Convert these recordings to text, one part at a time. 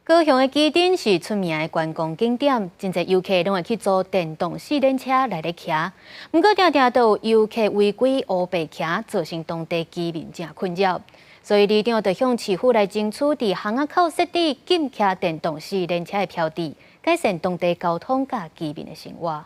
高雄的旗津是出名的觀光景點，真濟遊客攏會去租電動四輪車來咧騎。毋過，定定都有遊客違規烏白騎，造成當地居民誠困擾。所以，里長就向市府來爭取，佇巷仔口設置禁騎電動四輪車的標誌，改善當地交通佮居民的生活。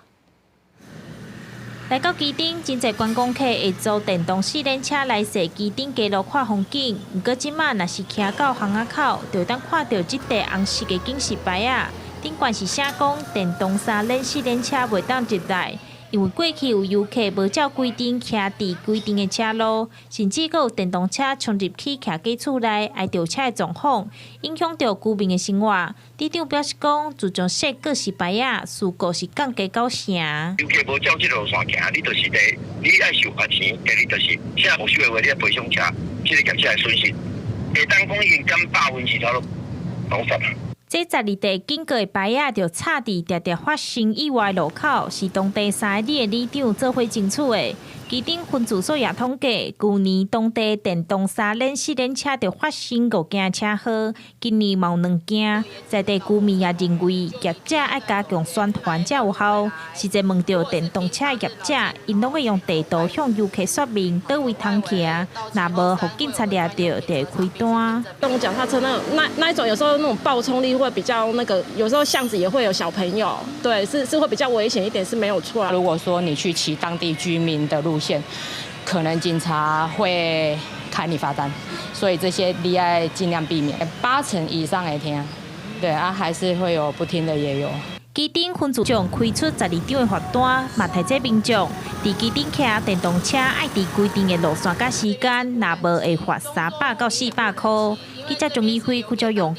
來到旗津，真濟觀光客會租電動四輪車來踅旗津街路看風景。毋過，這馬若是騎到巷仔口，就會當看著這塊紅色的警示牌仔，頂懸是寫講電動三輪四輪車袂當入來，因為過去有遊客無照規定騎佇規定的車路，甚至閣有電動車衝入去徛家厝內，挨著車的狀況，影響著居民的生活。里長表示講，自從設告示牌仔，事故是降低九成。遊客無照這路線行，你就是第一，你愛受罰錢；第二就是，車無收的話，你愛賠償車，這個業者的損失，會當講已經減差不多百分之五十。這十二塊警告的牌仔，就插佇常常發生意外路口，是當地三個里的里長做伙爭取的。旗津分駐所也統計，舊年當地電動三輪、四輪車就發生五件車禍，今年嘛有兩件。在地居民也認為，業者愛加強宣傳才有效。實際問著電動車業者，𪜶攏會用地圖向遊客說明佗位通騎，若無予警察掠著，就會開單。動腳踏車那一種，有時候那種爆衝力會比較那個，有時候巷子也會有小朋友，對，是會比較危險一點，是沒有錯。如果說你去騎當地居民的路線，可能警察會開你罰單，所以這些你愛盡量避免。八成以上會聽，對啊，還是會有不聽的也有。旗津分駐長開出十二張的罰單，嘛提醒民眾，佇旗津騎電動車愛佇規定的路線佮時間，若無會罰300到400箍。記者鍾義輝、郭昭勇。